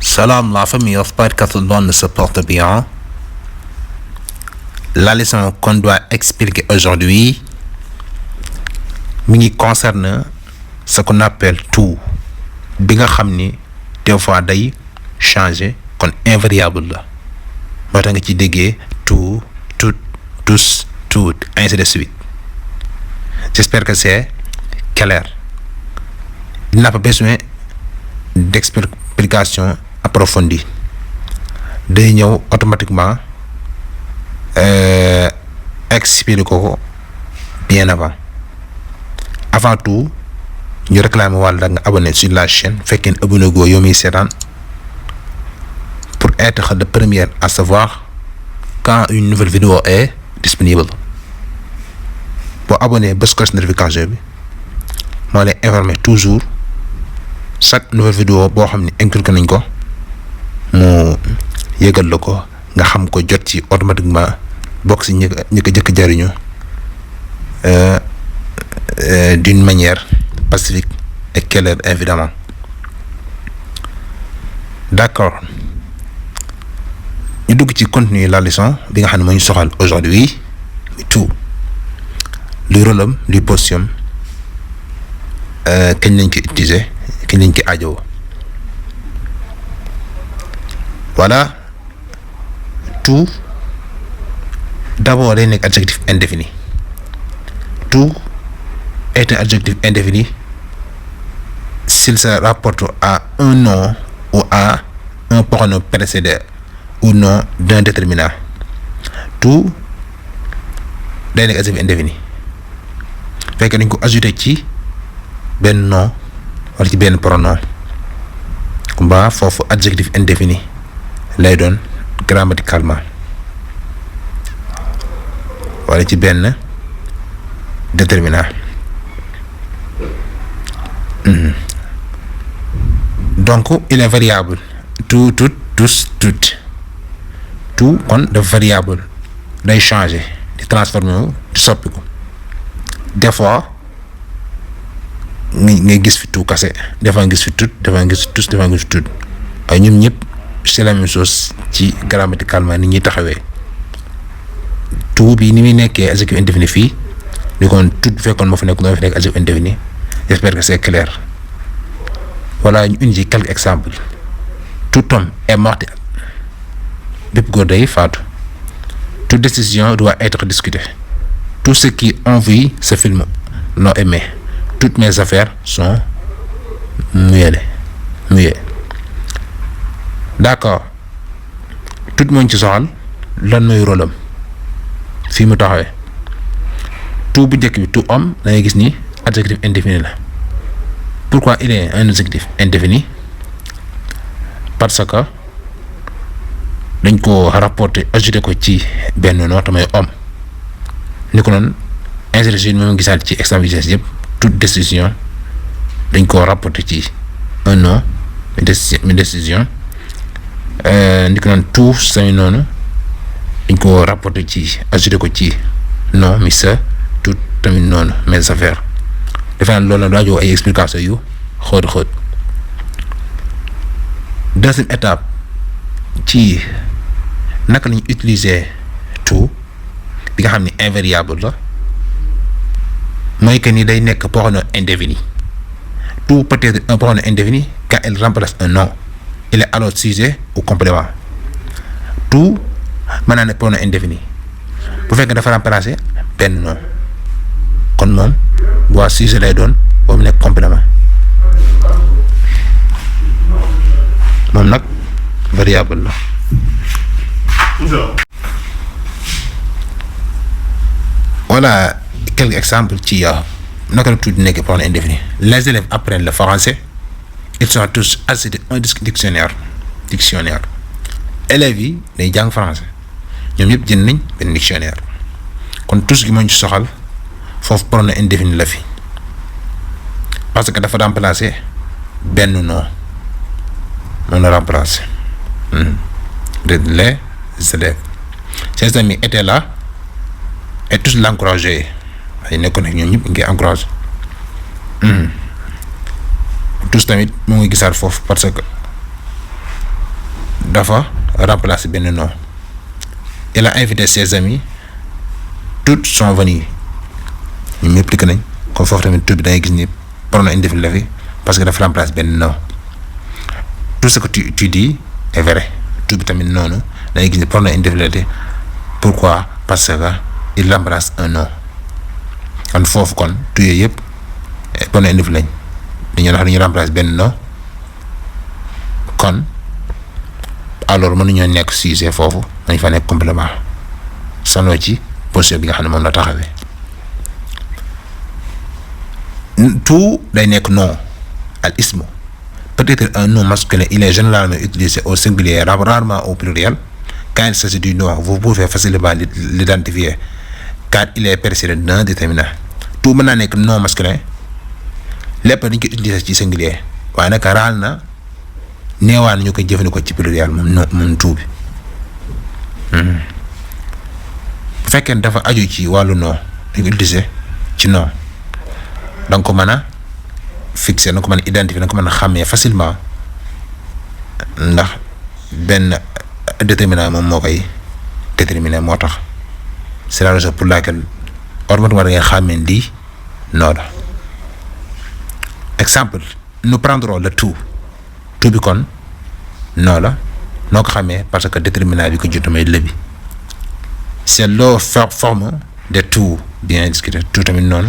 Salam la famille, j'espère que tout le monde se porte bien. La leçon qu'on doit expliquer aujourd'hui concerne ce qu'on appelle tout. Bi nga xamni des fois day changer kon invariable la. Moo tax nga ci déggee tout, tout, tous, tout, ainsi de suite. J'espère que c'est clair. Il n'a pas besoin d'explication approfondie. Day ñëw automatiquement expliquer ko bien avant. Avant tout, ñu réclamer wala nga abonné sur la chaîne fekkene abonné go yow mi sétane pour être le premier à savoir quand une nouvelle vidéo est disponible. Pour abonner bës cloche notification bi moo lay informer toujours chaque nouvelle vidéo boo xam ne inclure nañ ko mu yëgal la ko nga xam ko jot ci automatiquement bokk si ñi ko jëkk jariñu d'une manière pacifique et claire évidemment. D'accord, ñu dugg ci contenu la leçon bi nga xam ne moo ñu soxal aujourd'hui tout luy rôlam luy position kañ lañ ko utiliser kañ lañ ko aajo. Voilà, tout d'abord day nekk adjectif indéfini. Tout est un adjectif indéfini s'il se rapporte à un nom ou à un pronom précédé ou nom d'un déterminant. Tout day nekk adjectif indéfini fekk dañ ko ajouté ci benn nom wala ci benn pronom ba foofu adjectif indéfini lay doon grammaticalement wala ci benn déterminant. Donc il est variable. Tout, tout, tous, toutes. Tout kon de variable day changer di transformer di soppiku. Des fois ngay gis fi tout kase, des fois nga gis fi tout, des fois nga gis fi tous, des fois nga gis fi tout. Ay ñoom ñëpp c'est la même chose ci grammaticalement ni ñuy taxawee. Tout bi ni muy nekkee adjectif indéfini fii ni kon tout fekkoon moo fi nekk doo fi nekk adjectif indéfini. J'espère que c'est clair. Voilà ñu indi quelques exemples. Tout homme est mortel. Bépp góor day faatu. Toute décision doit être discutée. Tout ce qui envie ce film l'ont aimé. Toutes mes affaires sont muées. D'accord. Tout moo ci soxal lan mooy rôle am fii mu taxawee. Tout bu njëkk bi tout homme da ngay gis ni adjectif indéfini la. Pourquoi il est un adjectif indéfini? Parce que dañ ko rapporter ajouté ko ci benn nom tamay homme ni ko noonu insertion moom gisaat ci exemple yi yëpp toute décision dañ ko rapporter ci un nom une décision ni ko noonu tout samay noonu dañ ko rapporter ci ajouté ko ci nom mi sa tout tamit noonu mes affaires. Defe naa loolu daa jox ay explication yu xóot. Deuxième étape ci naka lañu utiliser tout bi nga xam ne invariable la mooy que ni day nekk pronom indéfini. Tout peut être un pronom indéfini quand il remplace un nom. Il est alors sujet ou complément. Tout mën naa nekk pronom indéfini bu fekkee dafa remplacer benn nom kon moom waa sujet lay doon boo mu nekk complément moom nag variable la. Voilà quelques exemples ci naka la tudd nekk pronom indéfini. Les élèves apprennent le français. Ils sont tous assistés un dictionnaire. Élèves yi day jàng français ñoom ñëpp jënd nañ benn dictionnaire kon tous gi moo ci soxal foofu pronom indéfini la fi parce que dafa remplacer benn nom moom la remplacer. Les élèves. Ses amis étaient là et tous l'encourageaient. ay nekkoon ak ñoom ñëpp ngi encouragé. tous tamit mu ngi gisaat foofu parce que dafa remplacer benn nom. Il a invité ses amis, tous sont venus ñoom ñëpp dikk nañ comme foofu tamit tout bi da ngay gis ni pronom indéfini la fi parce que dafa remplacer benn nom. Tout ce que tu dis est vrai tout bi tamit noonu da ngay gis ni pronom indéfini la fi. Pourquoi? Parce que il remplace un nom. kon foofu kon tout yooyu yëpp pronom indéfini lañ dañu remplacer benn nom kon alors mënuñoo nekk sujet foofu dañ fa nekk complément sonoo ci position bi nga xam ne moom la taxawee. tout day nekk nom al ismu peut-être un nom masculin il est généralement utilisé au singulier rarement au pluriel. Quand il s'agit du nom vous pouvez facilement l'identifier car il est précédé d'un déterminant. tout mën naa nekk nom masculin lépp dañ ko utiliser ci singulier waaye nag raal na neewaa na ñu koy jëfandikoo ci pluriel moom tout bi. bu fekkee ne dafa aju ci wàllu nom dañ ko utiliser ci nom da nga ko mën a fixer da nga ko mën a identifier da nga ko mën a xàmmee facilement ndax benn déterminant moom moo koy déterminer moo tax c'est la raison pour laquelle automatiquement da ngay xàmmee lii nom la. Exemple nous prendrons le tout bi kon nom la noo ko xamee parce que déterminant bi ko jiitu may le bi c'est la forme de tout bien discuté tout tamit noonu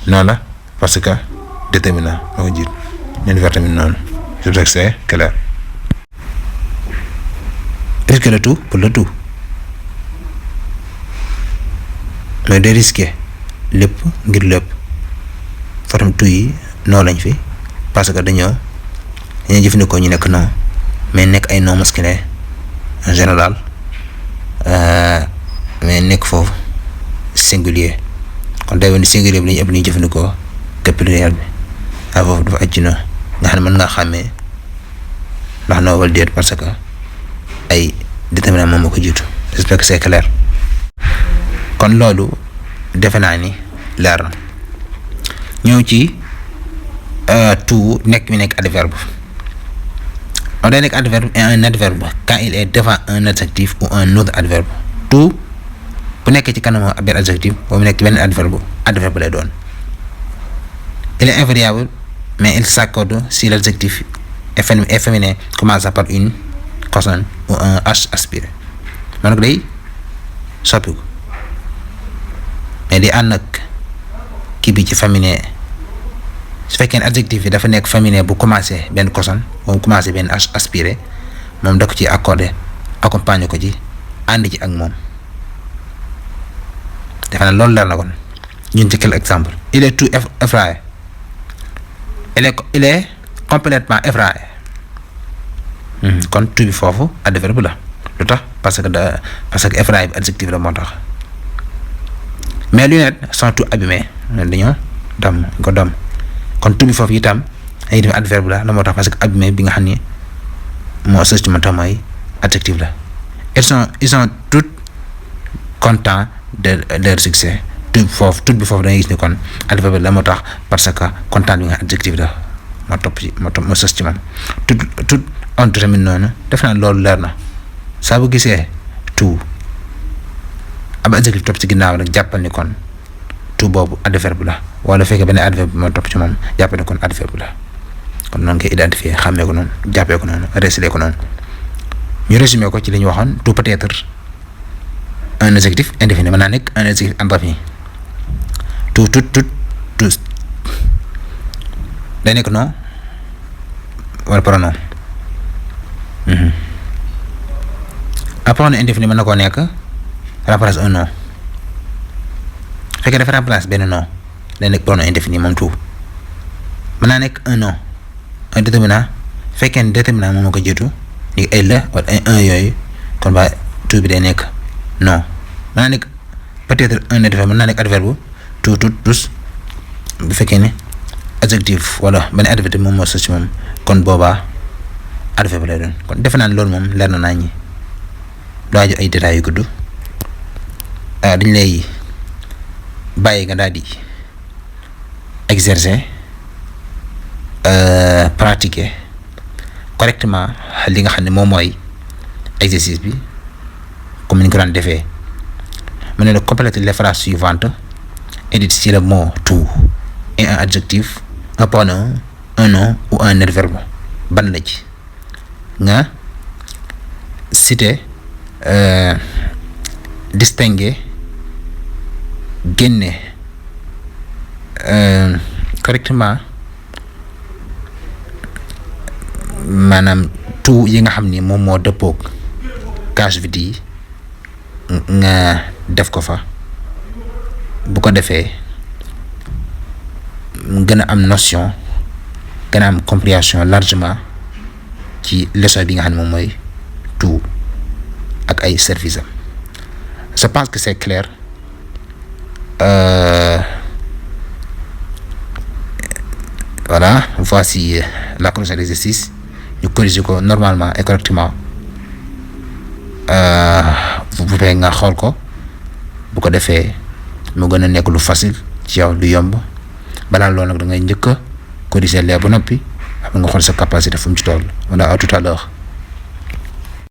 la parce que déterminant moo ko jiitu ñun ver tamit noonu je sais que c'est clair. Est-ce que le tout pour le tout mais day risqué lépp ngir lépp fatam tout yi non lañ fi parce que dañoo jëfandikoo ñu nekk non mais nekk ay non masculin en général mais nekk foofu singulier kon day wane singulier bi lañu ëpp li ñu jëfandikoo que pluriel bi foofu dafa aj ci non nga xam ne mën ngaa xàmmee ndax non wala déet parce que ay déterminant moom moo ko jiitu. J'espère que c'est clair kon loolu defe naa ni leer na ñëw ci tout nekk mi nekk adverbe on day nekk adverbe et un adverbe quand il est devant un adjectif ou un autre adverbe. tout bu nekkee ci kanam benn adjectif boobu nekk ci benn adverbe lay doon. Il est invariable mais il s'accorde si l'adjectif est féminin commençant par une consonne ou un H aspiré man nag day soppiku mais di ànd ak kii bi ci féminin su fekkee ne adjectif yi dafa nekk féminin bu commencé benn consonne bu commencé benn H aspiré moom da ko ci accordé accompagner ko ci ànd ci ak moom defe naa loolu leer na kon ñun ci quel exemple. Il est tout effrayé il est complètement effrayé kon tout bi foofu adverbe la lu tax parce que effrayé bi adjectif la moo tax. Mes lunettes sont tout abîmées dañoo dam ko dam kon tout bi foofu itam dañuy def adverbe la moo tax parce que abîmé bi nga xam ni moo sës ci tax mooy adjectif la. ils sont tous contents de leur succès tout bi foofu da ngay gis ni kon adverbe la moo tax parce que content bi nga adjectif la moo topp ci moo sës ci moom. tout on tamit noonu def naa loolu leer na saa bu gisee tout ab adjectif topp ci ginnaaw nag jàppal ni kon tout boobu adverbe la wala fekkee benn adverbe moo topp ci moom jàppal ni kon adverbe la kon noonu koy identifier xàmmee ko noonu jàppee ko noonu réciter ko noonu. ñu résumé ko ci li ñu waxoon tout peut être un adjectif indéfini mën naa nekk un adjectif indéfini tout day nekk nom wala pronom. Un pronom indéfini mën na koo nekk remplace un nom fekkee dafa remplace benn nom day nekk pronom indéfini moom tout mën naa nekk un nom un déterminant fekkee ne déterminant moom moo ko jiitu ni ay la wala ay un yooyu kon ba tout bi day nekk non mën naa nekk peut-être un adverbe mën naa nekk adverbe tout tous bu fekkee ne adjectif wala benn adverbe moom moo sës ci moom kon boobaa adverbe lay doon kon defe naa ne loolu moom leer na naa ñi doo aju ay détails yu gudd dañ lay bàyyi nga daal di exercer pratiquer correctement li nga xam ne moom mooy exercice bi comme ni ñu ko daan defee mu ne la compléter les phrases suivantes édite ci le mot tout et un adjectif, un pronom, un nom ou un adverbe ban la ci nga citer distinguer génne correctement maanaam tout yi nga xam ni moom moo dëppoog case vide yi nga def ko fa bu ko defee mu gën a am notion gën a am compréhension largement ci leçon bi nga xam ne moom mooy tout ak ay services am. Je pense que c'est clair. Voilà, voici la correction de l'exercice. Ñu corriger ko normalement et correctement. Vous pouvez nga xool ko bu ko defee mu gën a nekk lu facile ci yow lu yomb balaa loolu nag da ngay njëkk a corriger lee ba noppi xam nga xool sa capacité fu mu ci toll. Voilà, à tout à l'heure.